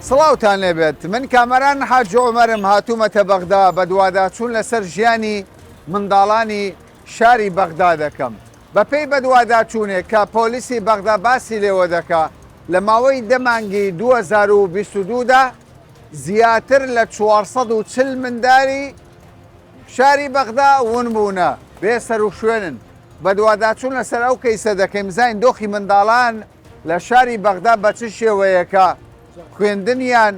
سڵاوتان لێبێت من کامەران حاجی عومەرم هاتوومەتە بەغدا بەدواداچوون لەسەر ژیانی منداڵانی شاری بەغدا دەکەم بەپێی بەدواداچوونێک کە پۆلیسی بەغدا باسی لێوە دەکا لە ماوەی دە مانگی 2022 دا زیاتر لە 440 منداری شاری بەغدا ون بوونە بێ سەروشوێنن بەدواداچوون لەسەر ئەو کەیسە دەکەین بزانین دۆخی منداڵان لە شاری بەغدا بە چ شێوەیەکە، خوێندنیان،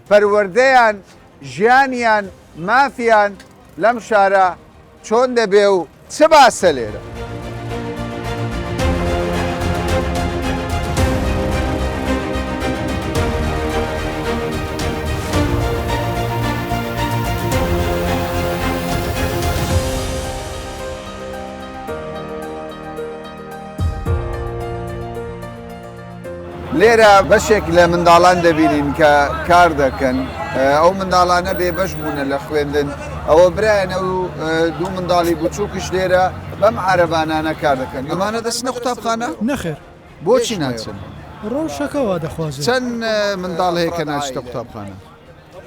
پەروەردەیان، ژیانیان، مافیان لەم شارە چۆن دەبێ و چ باسە لێرە؟ لێرە بەشێک لە منداڵان دەبینین کە کار دەکەن ئەو منداڵانە بێبەش بوونە لە خوێندن ئەوە برایان ئەو دوو منداڵی بچووکش لێرە بەم عەرەبانانە کار دەکەن ئەمانە دەچنە قوتابخانە؟ نەخێر. بۆچی ناچن؟ ڕەوشەکە وا دەخوازێت. چەند منداڵ هەیە کە ناچتە قوتابخانە؟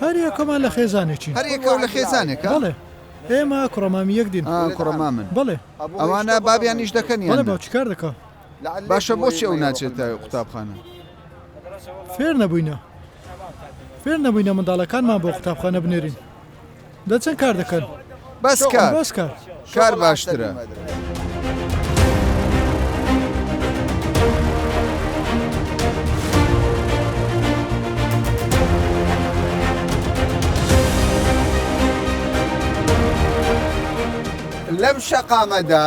هەر یەکەمان لە خێزانێکین. هەر یەکەو لە خێزانێکە؟ بەڵێ. ئێمە کوڕە مامی یەکدین. ئا کوڕە مامن. بەڵێ. ئەوانە بابیان ئیش دەکەن یان بەڵێ نا؟ باوکی کار دەکا. باشە بۆچی ئەو ناچێتە قوتابخانە؟ فێر نەبووینە. فێر نەبووینە منداڵەکانمان بۆ قوتابخانە بنێرین. دەچن کار دەکەن. بەس کار. بەس کار. کار باشترە. لەم شەقامەدا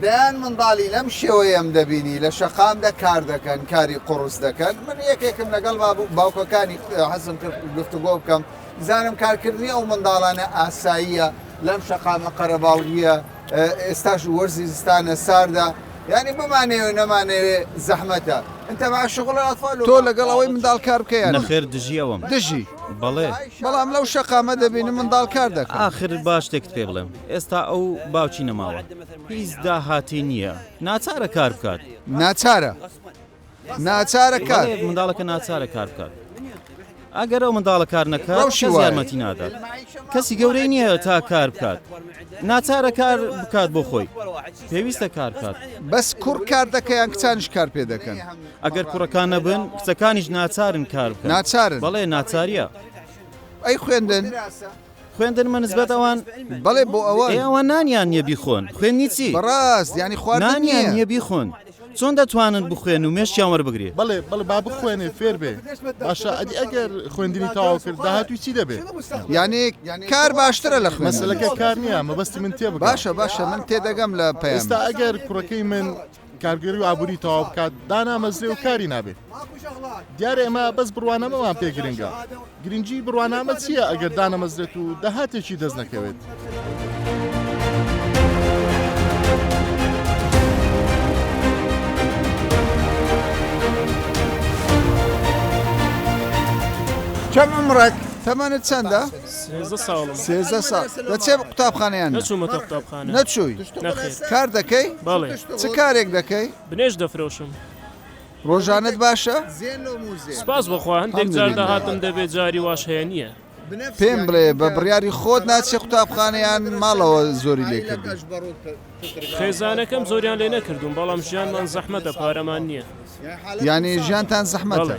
دەیان منداڵی لەم شێوەیەم دەبینی لە شەقامدا کار دەکەن کاری قوڕس دەکەن من یەکێکم لەگەڵ باوکەکانی حەزم کرد گفتوگۆ بکەم زانم کارکردنی ئەو منداڵانە ئاساییە لەم شەقامە قەرەباڵغیە ئێستاش وەرزی زستانە ساردە یانی بمانەوێ نەمانەوێ زەحمەتە انت مع شغل الاطفال تۆ لەگەڵ ئەوەی منداڵ کار بکە یان نا؟ نەخێر دژی ئەوەم. دژی؟ بەڵێ. بەڵام لەو شەقامە دەبینم منداڵ کار دەکەن. ئاخر با شتێکت پێ بڵێم ئێستا ئەو باوکی نەماوە هیچ داهاتی نییە ناچارە کار بکات. ناچارە؟ ناچارە کار. بەڵێ منداڵەکە ناچارە کار بکات. ئەگەر ئەو منداڵە کار نەکات ڕەوشی کەس وایە. یارمەتی نادات. کەسی گەورەی نییە تا کار بکات. ناچارە کار بکات بۆ خۆی. پێویستە کار بکات. بەس کوڕ کار دەکە یان کچانیش کار پێ دەکەن؟ ئەگەر کوڕەکان نەبن کچەکانیش ناچارن کار بکەن. ناچارن؟ بەڵێ ناچارییە. ئەی خوێندن؟ خوێندن بە نسبەت ئەوان. بەڵێ بۆ ئەوان. ئێ ئەوان نانیان نیە بیخۆن خوێندنی چی؟ بەڕاست یانی خواردن نیە. نانیان نیە بیخۆن چۆن دەتوانن بخوێن و مێشکیان وەربگرێ؟ بەڵێ بەڵێ با بخوێنێ فێر بێ باشە ئەدی ئەگەر خوێندنی تەواو کرد داهاتووی چی دەبێ؟ یانی کار باشترە لە خوێندن. مەسەلەکە کار نیە مەبەستی من تێبگە. باشە باشە من تێدەگەم لە پەیامت. ئێستا ئەگەر کوڕەکەی من کارگێری و ئابووری تەواو بکات دانامەزرێ و کاری نابێ. دیارە ئێمە بەس بڕوانامەمان پێ گرنگە. گرنگی بڕوانامە چییە ئەگەر دانەمەزرێت و داهاتێکی دەست نەکەوێت؟ کەم عمرەک؟ تەمەنت چەندە؟ سێزدە ساڵم. سێزدە ساڵ. دەچێ قوتابخانە یان نا؟ نەچوومەتە قوتابخانە. نەچووی؟ نەخێر. کار دەکەی؟ بەڵێ. چ کارێک دەکەی؟ بنێشت دەفرۆشم. ڕۆژانەت باشە؟ سپاس بۆ خوا هەندێک جار داهاتم دەبێ جاری واش هەیە نییە. پێم بڵێ بە بڕیاری خۆت ناچی قوتابخانە یان ماڵەوە زۆری لێ کردی؟ خێزانەکەم زۆریان لێ نەکردووم بەڵام ژیانمان زەحمەتە پارەمان نییە. یانی ژیانتان زەحمەتە؟ بەڵێ.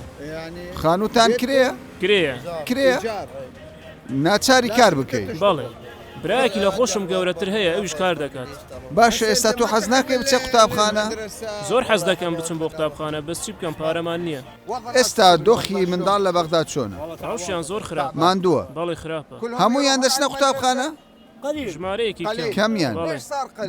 خانووتان کرێیە؟ کرێیە. کرێیە؟ ناچاری کار بکەی؟ بەڵێ. برایەکی لە خۆشم گەورەتر هەیە ئەویش کار دەکات. باشە ئێستا تۆ حەز ناکەی بچێ قوتابخانە؟ زۆر حەز دەکەم بچم بۆ قوتابخانە بەس چی بکەم پارەمان نییە. ئێستا دۆخی منداڵ لە بەغدا چۆنە؟ ڕەوشیان زۆر خراپە. ماندووە؟ بەڵێ خراپە. هەموویان دەچنە قوتابخانە؟ ژمارەیەکی کەم. کەمیان؟ بەڵێ.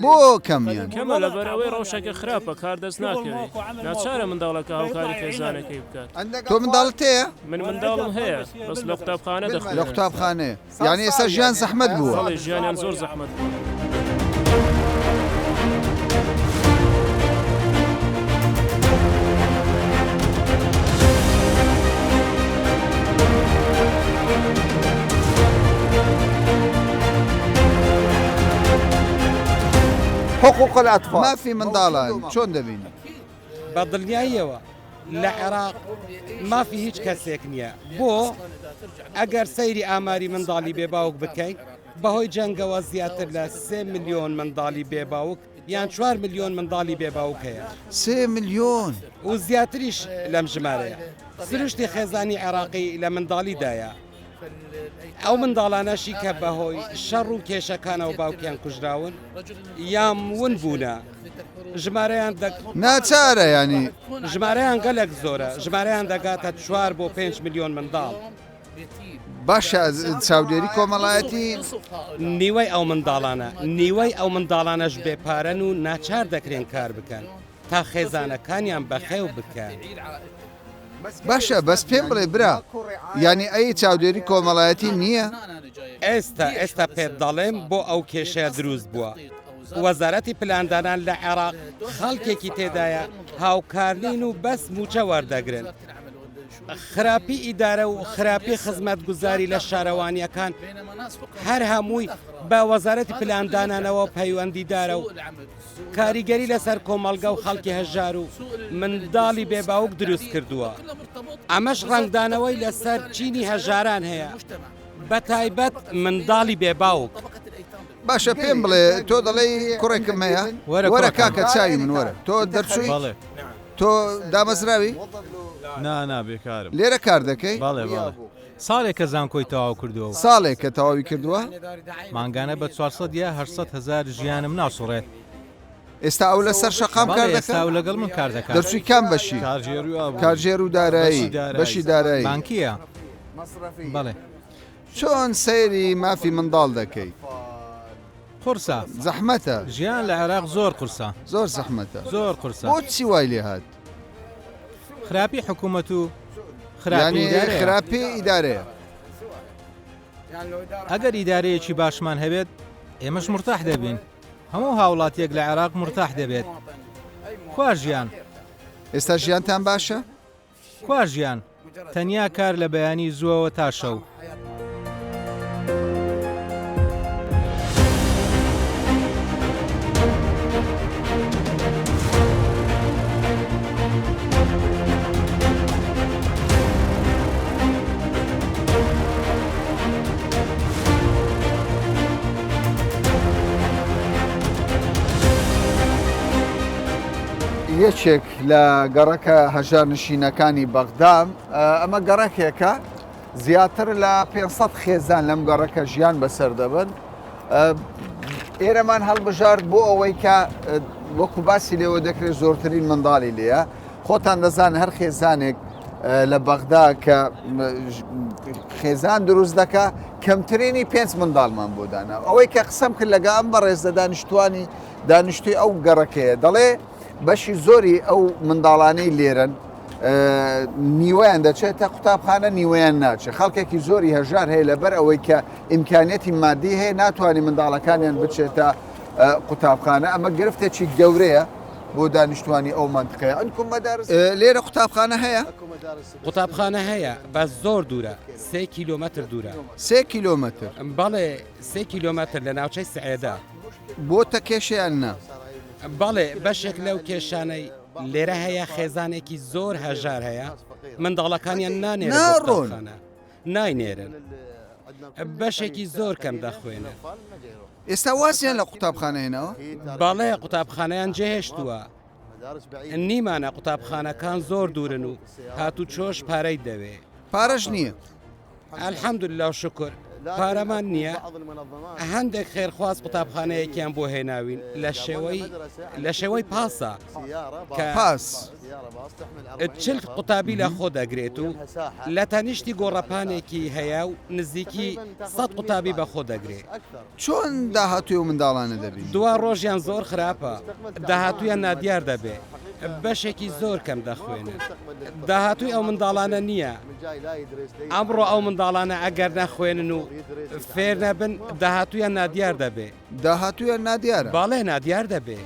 بۆ کەمیان؟ کەمە لەبەر ئەوەی ڕەوشەکە خراپە کار دەست ناکەوێ ناچارە منداڵەکە هاوکاری خێزانەکەی بکات. تۆ منداڵت هەیە؟ من منداڵم هەیە بەس لە قوتابخانە دەخوێنن. لە قوتابخانەیە. یانی ئێستا ژیان زەحمەت بووە. بەڵێ ژیانیان زۆر زەحمەت بووە. حقوق الاطفال مافی منداڵان چۆن دەبینی؟ بە دڵنیاییەوە. لە عێراق مافی هیچ کەسێک نییە. بۆ؟ ئەگەر سەیری ئاماری منداڵی بێ باوک بکەین، بەهۆی جەنگەوە زیاتر لە سێ ملیۆن منداڵی بێ باوک یان چوار ملیۆن منداڵی بێ باوک هەیە. سێ ملیۆن! و زیاتریش لەم ژمارەیە. سروشتی خێزانی عێراقی لە منداڵیدایە. ئەو منداڵانەشی کە بەهۆی شەڕ و کێشەکانەوە باوکیان کوژراون یان ون بوونە، ژمارەیان دە. ناچارە یانی. ژمارەیان گەلەک زۆرە، ژمارەیان دەگاتە چوار بۆ پێنج ملیۆن منداڵ. باشە چاودێری کۆمەڵایەتی. نیوەی ئەو منداڵانە نیوەی ئەو منداڵانەش بێ پارەن و ناچار دەکرێن کار بکەن تا خێزانەکانیان بەخێو بکەن. باشە بەس پێم بڵێ برا یانی ئەی چاودێری کۆمەڵایەتی نییە؟ ئێستا ئێستا پێت دەڵێم بۆ ئەو کێشەیە دروست بووە. وەزارەتی پلاندانان لە عێراق خەڵکێکی تێدایە هاوکارنین و بەس مووچە وەردەگرن. خراپی ئیدارە و خراپی خزمەتگوزاری لە شارەوانییەکان هەر هەمووی بە وەزارەتی پلاندانانەوە پەیوەندیدارە و کاریگەری لەسەر کۆمەڵگە و خەڵکی هەژار و منداڵی بێ باوک دروست کردووە. ئەمەش ڕەنگدانەوەی لەسەر چینی هەژاران هەیە، بەتایبەت منداڵی بێ باوک. باشە پێم بڵێ تۆ دەڵێی کوڕێکم هەیە؟ وەرە کاکە چاوی من وەرە. تۆ دەرچووی؟ تۆ دامەزراوی؟ نا نا بێکارم. لێرە کار دەکەی؟ بەڵێ بەڵێ. ساڵێکە زانکۆی تەواو کردووە و. ساڵێکە تەواوی کردووە؟ مانگانە بە 400 یا 800 هەزار ژیانم ناسوڕێت. ئێستا ئەو لەسەر شەقام کار بەڵێ ئێستا دەکات؟ ئەو لەگەڵ من کار دەکات. دەرچووی کام بەشی؟ کارگێڕی و ئابووری. کارگێڕ و دارایی. بەشی دارایی. بەشی دارایی. بانکییە؟ بەڵێ. چۆن سەیری مافی منداڵ دەکەی؟ قورسە. زەحمەتە. ژیان لە عێراق زۆر قورسە. زۆر زەحمەتە. زۆر قورسە. بۆچی وای لێ هات؟ خراپی حکوومەت و خراپی یانی ئیدارەیە. خراپی ئیدارەیە. ئەگەر ئیدارەیەکی باشمان هەبێت، ئێمەش مورتاح دەبین. هەموو هاوڵاتییەک لە عێراق مورتاح دەبێت. کوا ژیان؟ ئێستا ژیانتان باشە؟ کوا ژیان؟ تەنیا کار لە بەیانی زووەوە تا شەو. یەکێک لە گەڕەکە هەژارنشینەکانی بەغدا، ئەمە گەڕەکێکە زیاتر لە 500 خێزان لەم گەڕەکە ژیان بەسەر دەبن. ئێرەمان هەڵبژارد بۆ ئەوەی کە وەکو باسی لێوە دەکرێت زۆرترین منداڵی لێیە. خۆتان دەزان هەر خێزانێک لە بەغدا کە خێزان دروست دەکا کەمترینی پێنج منداڵمان بۆ دانا. ئەوەی کە قسەم کرد لەگە ئەم بەڕێزە دانیشتوانی دانیشتوی ئەو گەڕەکەیە دەڵێ بەشی زۆری ئەو منداڵانەی لێرەن نیوەیان دەچێتە قوتابخانە نیوەیان ناچێت خەڵکێکی زۆری هەژار هەیە لەبەر ئەوەی کە ئیمکانیەتی مادی هەیە ناتوانانی منداڵەکانیان بچێتە قوتابخانە ئەمە گرفتێکی گەورەیە بۆ دانیشتوانی ئەو منطقەیە لێرە قوتابخانە هەیە؟ قوتابخانە هەیە بەس زۆر دوورە سێ کیلۆمەتر دوورە. سێ کیلۆمەتر؟ بەڵێ سێ کیلۆمەتر لە ناوچەی سعێدە. بۆتە کێشە یان نا؟ بەڵێ بەشێک لەو کێشانەی لێرە هەیە خێزانێکی زۆر هەژار هەیە منداڵەکانیان نانێرن بۆ ناڕۆن. قوتابخانە ناینێرن بەشێکی زۆر کەم دەخوێنن. ئێستا وازیان لە قوتابخانە هێناوە؟ بەڵێ قوتابخانەیان جێهێشتووە. نیمانە قوتابخانەکان زۆر دوورن و هاتوچۆش پارەی دەوێ. پارەش نییە. الحمدللە و شوکر پارەمان نییە، هەندێک خێرخواز قوتابخانەیەکیان بۆ هێناوین لە شێوەی لە شێوەی پاسە کە پاس چل قوتابی لە خۆ دەگرێت و لە تەنیشتی گۆڕەپانێکی هەیە و نزیکی سەد قوتابی بە خۆ دەگرێت. چۆن داهاتووی ئەو منداڵانە دەبینی؟ دوا ڕۆژیان زۆر خراپە، داهاتوویان نادیار دەبێ، بەشێکی زۆر کەم دەخوێنن. داهاتووی ئەو منداڵانە نییە. ئەمڕۆ ئەو منداڵانە ئەگەر نەخوێنن و فێر نەبن، داهاتوویان نادیار دەبێ. داهاتوویان نادیارە؟ بەڵێ نادیار دەبێ.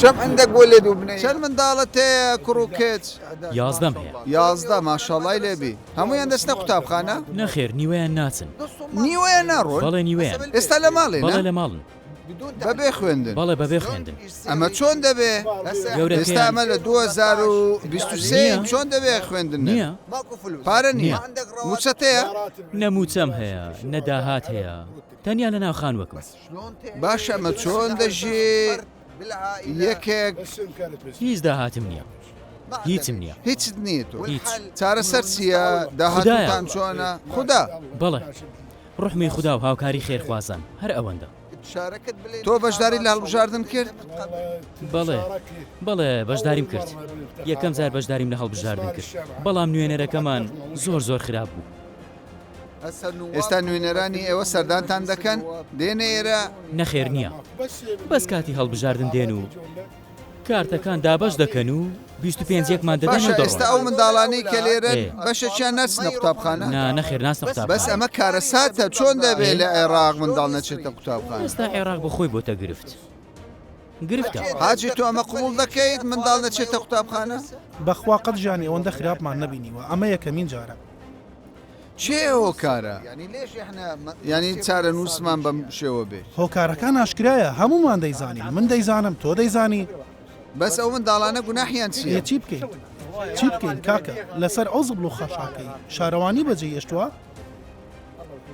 چەند منداڵت هەیە کوڕ و کچ؟ یازدەم هەیە. 11 ماشاڵای لێبی. هەموویان دەچنە قوتابخانە؟ نەخێر نیوەیان ناچن. نیوەیان ناڕۆن؟ بەڵێ نیوەیان. ئێستا لە ماڵێ بەڵێ لە ماڵن. بەبێ خوێندن؟ بەڵێ بەبێ خوێندن. ئەمە چۆن دەبێ؟ ئێستا ئەمە لە 2023 چۆن دەبێ خوێندن نییە؟ پارە نییە؟ مووچەت هەیە؟ نە مووچەم هەیە نە داهات هەیە تەنیا لە ناو خانووەکم. باشە ئەمە چۆن دەژی یەکێک هیچ داهاتم نییە هیچم نییە هیچت نییە تۆ هیچ چارەسەر چییە داهاتووتان چۆنە خودا بەڵێ ڕوحمی خودا و هاوکاری خێرخوازان هەر ئەوەندە. تۆ بەشداری لە هەڵبژاردن کرد؟ بەڵێ بەڵێ بەشداریم کرد یەکەم جار بەشداریم لە هەڵبژاردن کرد بەڵام نوێنەرەکەمان زۆر زۆر خراپ بوو. ئێستا نوێنەرانی ئێوە سەردانتان دەکەن؟ دێنە ئێرە؟ نەخێر نییە بەس کاتی هەڵبژاردن دێن و کارتەکان دابەش دەکەن و 25 یەکمان دەدەن و باشە ئێستا دەڕۆن. ئەو منداڵانەی کە لێرەن ئێ. بەشێکیان ناچنە قوتابخانە؟ نا نەخێر ناچنە قوتابخانە. بەس ئەمە کارەساتە چۆن دەبێ ئێ. لە عێراق منداڵ نەچێتە قوتابخانە؟ ئێستا عێراق بە خۆی بۆتە گرفت گرفتە. حاجی تۆ ئەمە قبوڵ دەکەیت منداڵ نەچێتە قوتابخانە؟ بەخوا قەت ژیانی ئەوەندە خراپمان نەبینیوە ئەمە یەکەمین جارە. چێ هۆکارە یانی چارەنووسمان بەم شێوە بێ؟ هۆکارەکان ئاشکرایە هەموومان دەیزانین من دەیزانم تۆ دەیزانی. بەس ئەو منداڵانە گوناحیان چییە؟ ئێ چی بکەین چی بکەین کاکە لەسەر ئەو زبڵ و خاشاکەی شارەوانی بەجێی هێشتووە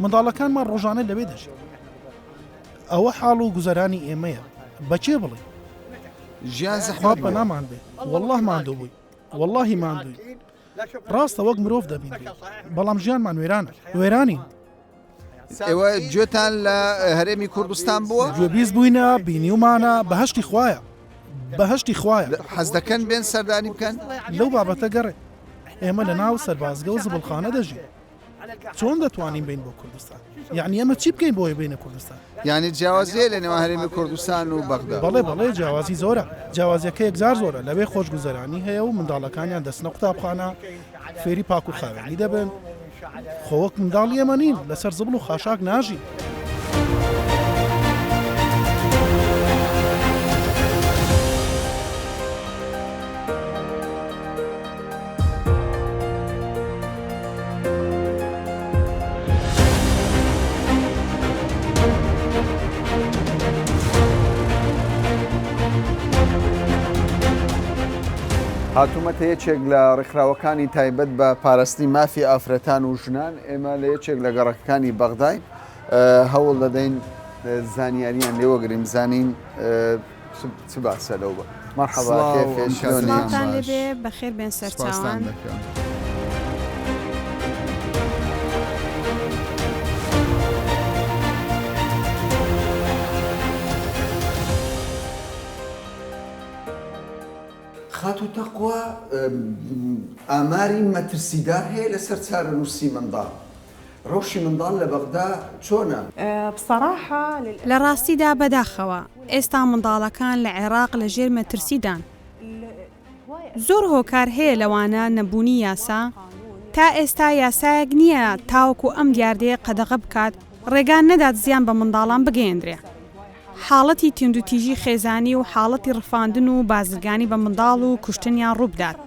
منداڵەکانمان ڕۆژانە لەوێ دەژین ئەوە حاڵ و گوزەرانی ئێمەیە بە کێ بڵێین؟ ژیان خوا زەحمەت بووە. پەنامان بێ وەڵڵاه ماندوو بووین وەڵڵاهی ماندووین. ڕاستە وەک مرۆڤ دەبینرێین، بەڵام ژیانمان وێرانە، وێرانین. ئێوە گوێتان لە هەرێمی کوردستان بووە؟ گوێبیست بووینە، بینیومانە، بەهەشتی خوایە، بەهەشتی خوایە. حەز دەکەن بێن سەردانی بکەن؟ لەو بابەتە گەڕێ، ئێمە لەناو سەربازگە و زبڵخانە دەژین. چۆن دەتوانین بێین بۆ کوردستان؟ یەعنی ئێمە چی بکەین بۆ ئەوەی بێینە کوردستان؟ یانی جیاوازی هەیە لە نێوان هەرێمی کوردستان و بەغدا؟ بەڵێ بەڵێ جیاوازی زۆرە، جیاوازیەکە یەکجار زۆرە، لەوێ خۆشگوزەرانی هەیە و منداڵەکانیان دەچنە قوتابخانە فێری پاک و خاوێنی دەبن، خۆ وەک منداڵی ئێمە نین لەسەر زبڵ و خاشاک ناژین. هاتوومەتە یەکێک لە ڕێکخراوەکانی تایبەت بە پاراستنی مافی ئافرەتان و ژنان ئێمە لە یەکێک لە گەڕەکەکانی بەغدای هەوڵ دەدەین زانیاریان لێوەگرین بزانین چ باسە لەو بە مەرحەبا کێفێ شلۆنی؟ سڵاوتان لێبێ بەخێر بێن سپاستان سەرچاوان. دەکەم. خاتوو تەقوا ئاماری مەترسیدار هەیە لەسەر چارەنووسی منداڵ. ڕەوشی منداڵ لە بەغدا چۆنە؟ لە ڕاستیدا بەداخەوە ئێستا منداڵەکان لە عێراق لە ژێر مەترسیدان. زۆر هۆکار هەیە لەوانە نەبوونی یاسا، تا ئێستا یاسایەک نییە تاوەکو ئەم دیاردەیە قەدەغە بکات ڕێگا نەدات زیان بە منداڵان بگەیەندرێ. حاڵەتی توندوتیژی خێزانی و حاڵەتی ڕفاندن و بازرگانی بە منداڵ و کوشتنیان ڕووبدات.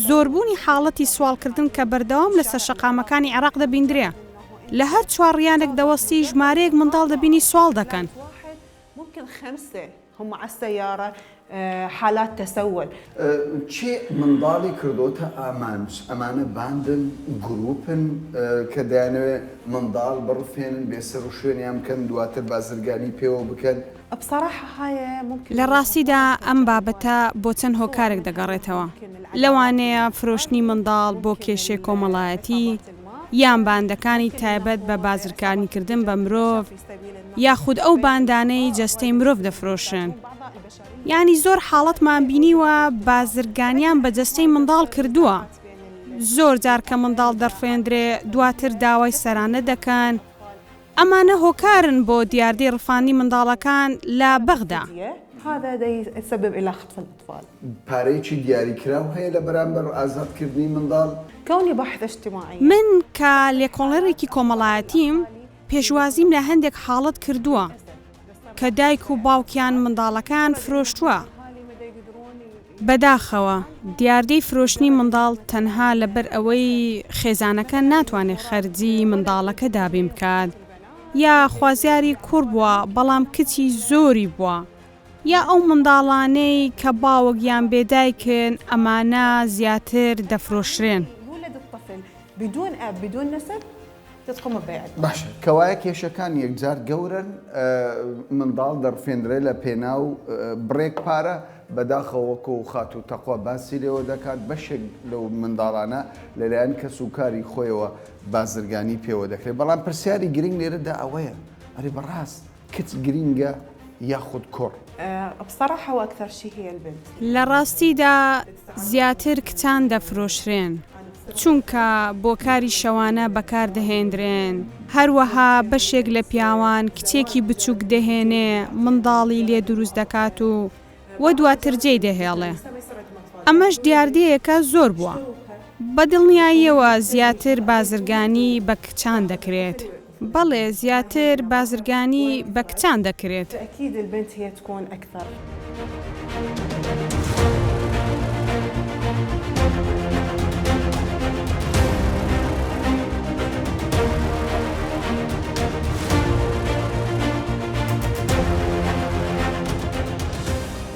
زۆربوونی حاڵەتی سواڵکردن کە بەردەوام لەسەر شەقامەکانی عێراق دەبیندرێ. لە هەر چوارڕیانێک دەوەستی ژمارەیەک منداڵ دەبینی سواڵ دەکەن. کێ منداڵی کردۆتە ئامانج؟ ئەمانە باندن، گروپن کە دەیانەوێت منداڵ بڕفێنن، بێسەروشوێنیان بکەن، دواتر بازرگانی پێوە بکەن؟ لە ڕاستیدا ئەم بابەتە بۆ چەند هۆکارێک دەگەڕێتەوە، لەوانەیە فرۆشتنی منداڵ بۆ کێشەی کۆمەڵایەتی، یان باندەکانی تایبەت بە بازرگانیکردن بە مرۆڤ، یاخود ئەو باندانەی جەستەی مرۆڤ دەفرۆشن. یانی زۆر حاڵەتمان بینیوە بازرگانیان بە جەستەی منداڵ کردووە. زۆر جار کە منداڵ دەڕفێندرێ دواتر داوای سەرانە دەکەن، ئەمانە هۆکارن بۆ دیاردەی ڕفاندنی منداڵەکان لە بەغدا. پارەیەکی دیاریکراو هەیە لە بەرامبەر ئازادکردنی منداڵ؟ من کە لێکۆڵەرێکی کۆمەڵایەتیم، پێشوازیم لە هەندێک حاڵەت کردووە کە دایک و باوکیان منداڵەکەیان فرۆشتووە. بەداخەوە دیاردەی فرۆشتنی منداڵ تەنها لەبەر ئەوەی خێزانەکە ناتوانێت خەرجی منداڵەکە دابین بکات یا خوازیاری کوڕ بووە بەڵام کچی زۆری بووە یا ئەو منداڵانەی کە باوک یان بێ دایکن ئەمانە زیاتر دەفرۆشرێن. باشە کەوایە کێشەکان یەکجار گەورەن منداڵ دەڕفێندرێ لە پێناو بڕێک پارە، بەداخەوە وەکو خاتوو تەقوا باسی لێوە دەکات بەشێک لەو منداڵانە لەلایەن کەس و کاری خۆیەوە بازرگانی پێوە دەکرێت، بەڵام پرسیاری گرنگ لێرەدا ئەوەیە ئەرێ بەڕاست کچ گرینگە یاخود کوڕ؟ لە ڕاستیدا زیاتر کچان دەفرۆشرێن، چونکە بۆ کاری شەوانە بەکاردەهێندرێن، هەروەها بەشێک لە پیاوان کچێکی بچوک دەهێنێ منداڵی لێ دروست دەکات و و دواتر جێی دەهێڵێ، ئەمەش دیاردەیەکە زۆر بووە، بە دڵنیاییەوە زیاتر بازرگانی بە کچان دەکرێت. بەڵێ زیاتر بازرگانی بە کچان دەکرێت.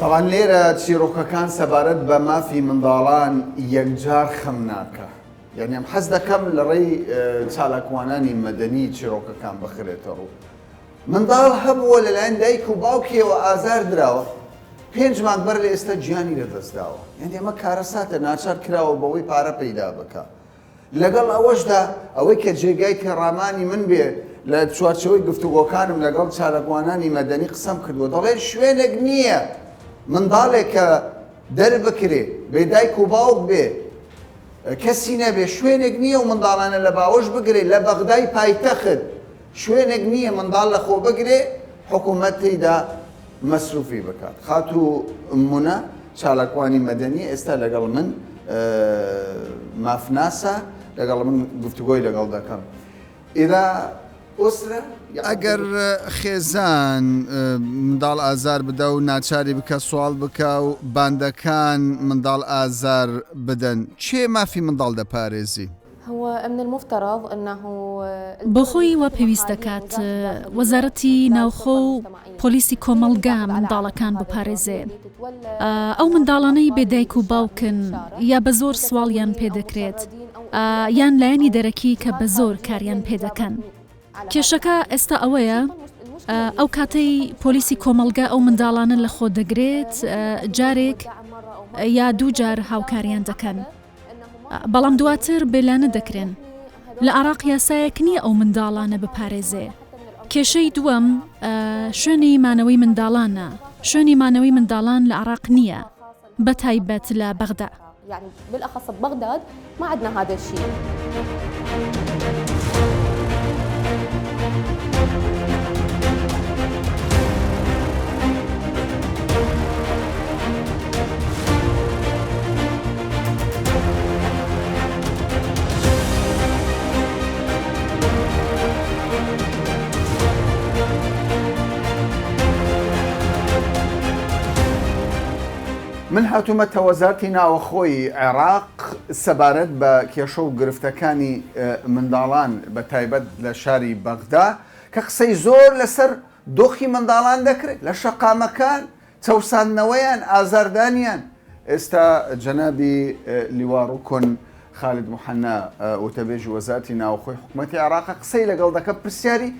تەبعەن لێرە چیڕۆکەکان سەبارەت بە مافی منداڵان یەکجار خەمناکە. یانی ئەم حەز دەکەم لە ڕێی چالاکوانانی مەدەنی چیرۆکەکان بخرێتە ڕوو. منداڵ هەبووە لەلایەن دایک و باوکیەوە ئازار دراوە، پێنج مانگ بەر لە ئێستا گیانی لەدەست داوە. یانی ئەمە کارەساتە، ناچار کراوە بەوەی پارە پەیدا بکا. لەگەڵ ئەوەشدا ئەوەی کە جێگای تێڕامانی من بێ لە چوارچێوەی گفتوگۆکانم لەگەڵ چالاکوانانی مەدەنی قسەم کردووە، دەڵێن شوێنێک نییە منداڵێک کە دەربکرێ بێ دایک و باوک بێ، کەسی نەبێ شوێنێک نییە و منداڵانە لە باوەش بگرێ لە بەغدای پایتەخت شوێنێک نییە منداڵ لە خۆ بگرێ حکوومەت تێیدا مەسروفی بکات خاتوو مونە چالاکوانی مەدەنی ئێستا لەگەڵ من مافناسە لەگەڵ من گفتوگۆی لەگەڵ دەکەم ئیرا ئەگەر خێزان منداڵ ئازار بدا و ناچاری بکا سواڵ بکا و باندەکان منداڵ ئازار بدەن کێ مافی منداڵ دەپارێزی؟ بۆخۆی وا پێویست دەکات وەزارەتی ناوخۆ و پۆلیسی کۆمەڵگا منداڵەکان بپارێزێ. ئەو منداڵانەی بێ دایک و باوکن یا بە زۆر سواڵیان پێ دەکرێت یان لایەنی دەرەکی کە بە زۆر کاریان پێ دەکەن. کێشەکە ئێستا ئەوەیە ئەو کاتەی پۆلیسی کۆمەڵگا ئەو منداڵانە لە خۆ دەگرێت جارێک یا دوو جار هاوکاریان دەکەن. بەڵام دواتر بێلانە دەکرێن. لە عێراق یاسایەک نییە ئەو منداڵانە بپارێزێ. کێشەی دووەم شوێنی مانەوەی منداڵانە، شوێنی مانەوەی منداڵان لە عێراق نییە، بە تایبەت لە بەغدا. من هاتوومەتە وەزارەتی ناوەخۆی عێراق سەبارەت بە کێشە و گرفتەکانی منداڵان بە تایبەت لە شاری بەغدا کە قسەی زۆر لەسەر دۆخی منداڵان دەکرێت لە شەقامەکان چەوساندنەوەیان، ئازاردانیان. ئێستا جەنابی لیوا ڕوکن خالد موحەنا وتەبێژی وەزارەتی ناوخۆی حکومەتی عێراقە قسەی لەگەڵ دەکەم پرسیاری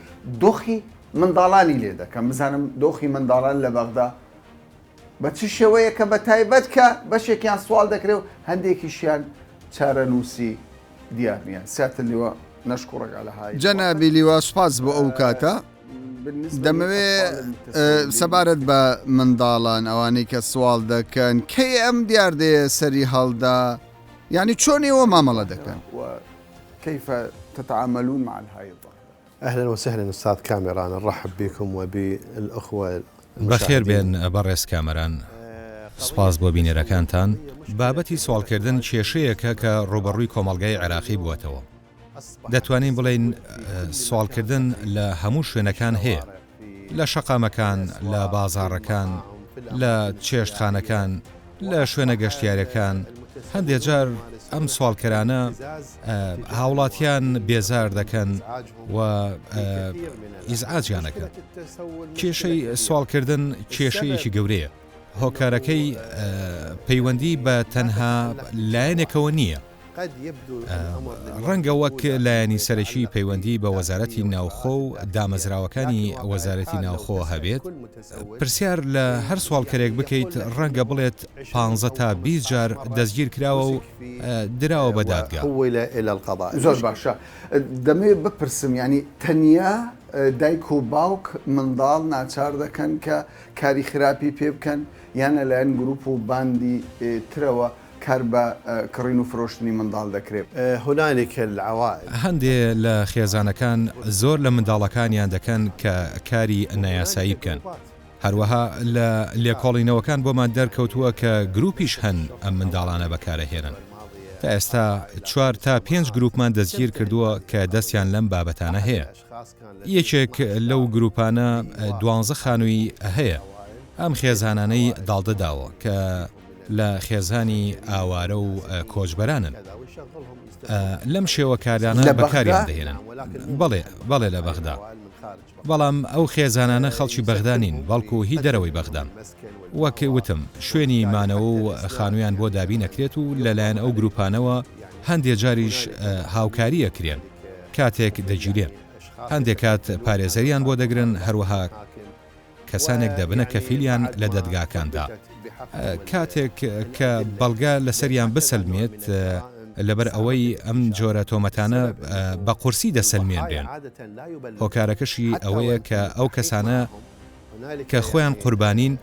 دۆخی منداڵانی لێ دەکەم بزانم دۆخی منداڵان لە بەغدا بە چ شێوەیەکە بە تایبەت کە بەشێکیان سواڵ دەکرێ و هەندێکیشیان چارەنووسی دیار نییە سیادت لیوا نشکرک على هاي جەنابی لیوا سوپاس بۆ ئەو کاتە. دەمەوێ سەبارەت بە منداڵان ئەوانەی کە سواڵ دەکەن کەی ئەم دیاردەیە سەری هەڵدا یعنی چۆن ئێوە مامەڵە دەکەن؟ كيف تتعاملون مع هاي الظاهرة؟ اهلا وسهلا استاذ كاميران نرحب بكم وبالاخوه بەخێر بێن بەڕێز کامەران. سوپاس بۆ بینەرەکانتان. بابەتی سواڵکردن کێشەیەکە کە ڕووبەڕووی کۆمەڵگای عێراقی بووەتەوە. دەتوانین بڵێین سواڵکردن لە هەموو شوێنەکان هەیە، لە شەقامەکان، لە بازاڕەکان، لە چێشتخانەکان، لە شوێنە گەشتیارەکان هەندێک جار ئەم سواڵکەرانە هاوڵاتیان بێزار دەکەن و ئیزعاجیان ئەکەن. کێشەی سواڵکردن کێشەیەکی گەورەیە. هۆکارەکەی پەیوەندی بە تەنها لایەنێکەوە نییە. ڕەنگە وەک لایەنی سەرەکی پەیوەندی بە وەزارەتی ناوخۆ و دامەزراوەکانی وەزارەتی ناوخۆ هەبێت، پرسیار لە هەر سواڵکەرێک بکەیت ڕەنگە بڵێت پانزە تا 20 جار دەستگیر کراوە و دراوە بە دادگا. زۆر باشە دەمەوێت بپرسم یانی تەنیا دایک و باوک منداڵ ناچار دەکەن کە کاری خراپی پێ بکەن یان لەلایەن گروپ و باندی ترەوە کار بە کڕین و فرۆشتنی منداڵ دەکرێت؟ هنالک العوائل. هەندێ لە خێزانەکان زۆر لە منداڵەکانیان دەکەن کە کاری نایاسایی بکەن. هەروەها لە لێکۆڵینەوەکان بۆمان دەرکەوتووە کە گروپیش هەن ئەم منداڵانە بەکارئەهێنن. تا ئێستا چوار تا پێنج گروپمان دەستگیر کردووە کە دەستیان لەم بابەتانە هەیە. یەکێک لەو گروپانە دوانزە خانووی هەیە، ئەم خێزانانەی داڵدە داوە کە لە خێزانی ئاوارە و کۆچبەرانن. لەم شێوە کارانە بەکاریان دەهێنن. بەڵێ، بەڵێ لە بەغدا. بەڵام ئەو خێزانانە خەڵکی بەغدا نین، بەڵکو هی دەرەوەی بەغدان. وەک وتم شوێنی مانەوە و خانوویان بۆ دابین ئەکرێت و لەلایەن ئەو گروپانەوە هەندێ جاریش هاوکاری ئەکرێن کاتێک دەگیرێن. هەندێ کات پارێزەریان بۆ دەگرن، هەروەها کەسانێک دەبنە کەفیلیان لە دەدگاکاندا کاتێک کە بەڵگە لەسەریان بسەلمێت، لەبەر ئەوەی ئەم جۆرە تۆمەتانە بە قورسی دەسەلمێنرێن، هۆکارەکەشی ئەوەیە کە ئەو کەسانە کە خۆیان قوربانین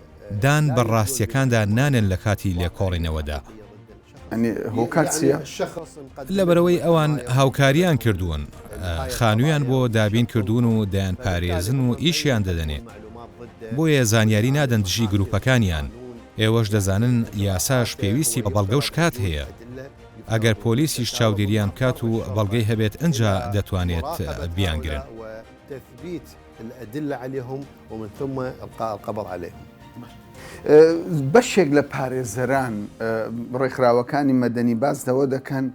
دان بە ڕاستیەکاندا نانێن لە کاتی لێکۆڵینەوەدا. هۆکار چیە؟ لەبەرئەوەی ئەوان هاوکاریان کردوون، خانوویان بۆ دابین کردوون و دەیانپارێزن و ئیشیان دەدەنێ، بۆیە زانیاری نادەن دژی گروپەکانیان، ئێوەش دەزانن یاساش پێویستی بە بەڵگە و شکات هەیە، ئەگەر پۆلیسیش چاودێریان بکات و بەڵگەی هەبێت ئنجا دەتوانێت بیانگرن. الادلە علیهم ومن ثم القاء القبض علیهم. بەشێک لە پارێزەران، ڕێکخراوەکانی مەدەنی باس لەوە دەکەن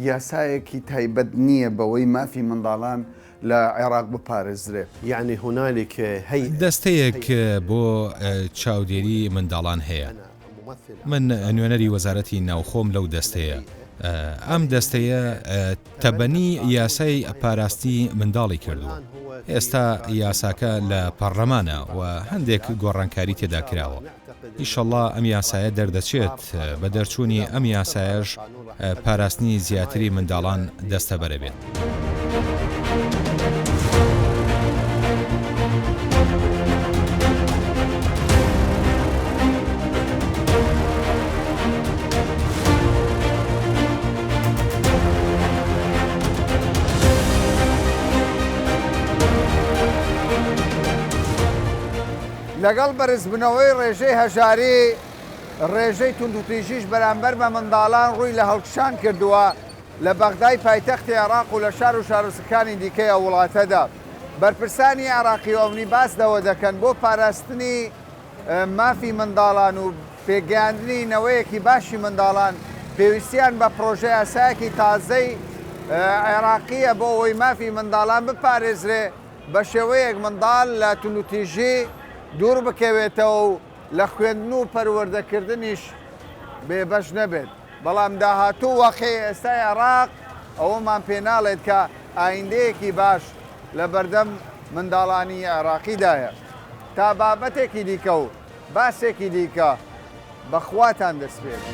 یاسایەکی تایبەت نییە بەوەی مافی منداڵان لە عێراق بپارێزرێ. یعنی هنالک هیئە. دەستەیەک بۆ چاودێری منداڵان هەیە. من نوێنەری وەزارەتی ناوخۆم لەو دەستەیە. ئەم دەستەیە تەبەنی یاسای پاراستنی منداڵی کردووە. ئێستا یاساکە لە پەڕلەمانە و هەندێک گۆڕانکاری تێدا کراوە. ئیشەڵڵا ئەم یاسایە دەردەچێت، بە دەرچوونی ئەم یاسایەش پاراستنی زیاتری منداڵان دەستەبەرەبێت. لەگەڵ بەرزبوونەوەی ڕێژەی هەژاری، ڕێژەی توندوتیژیش بەرامبەر بە منداڵان ڕووی لە هەڵکشان کردووە، لە بەغدای پایتەختی عێراق و لە شار و شارۆچکەکانی دیکەی ئەو وڵاتەدا. بەرپرسانی عێراقی و ئەمنی باس لەوە دەکەن، بۆ پاراستنی مافی منداڵان و پێگەیاندنی نەوەیەکی باشی منداڵان پێویستیان بە پڕۆژەیاسایەکی تازەی عێراقییە بۆ ئەوەی مافی منداڵان بپارێزرێ بە شێوەیەک منداڵ لە توندوتیژی دوور بکەوێتەوە و لە خوێندن و پەروەردەکردنیش بێبەش نەبێت. بەڵام داهاتوو و واقیعی ئێستای عێراق ئەوەمان پێ ناڵێت کە ئایندەیەکی باش لە بەردەم منداڵانی عێراقیدایە. تا بابەتێکی دیکە و باسێکی دیکە بە خواتان دەسپێرم.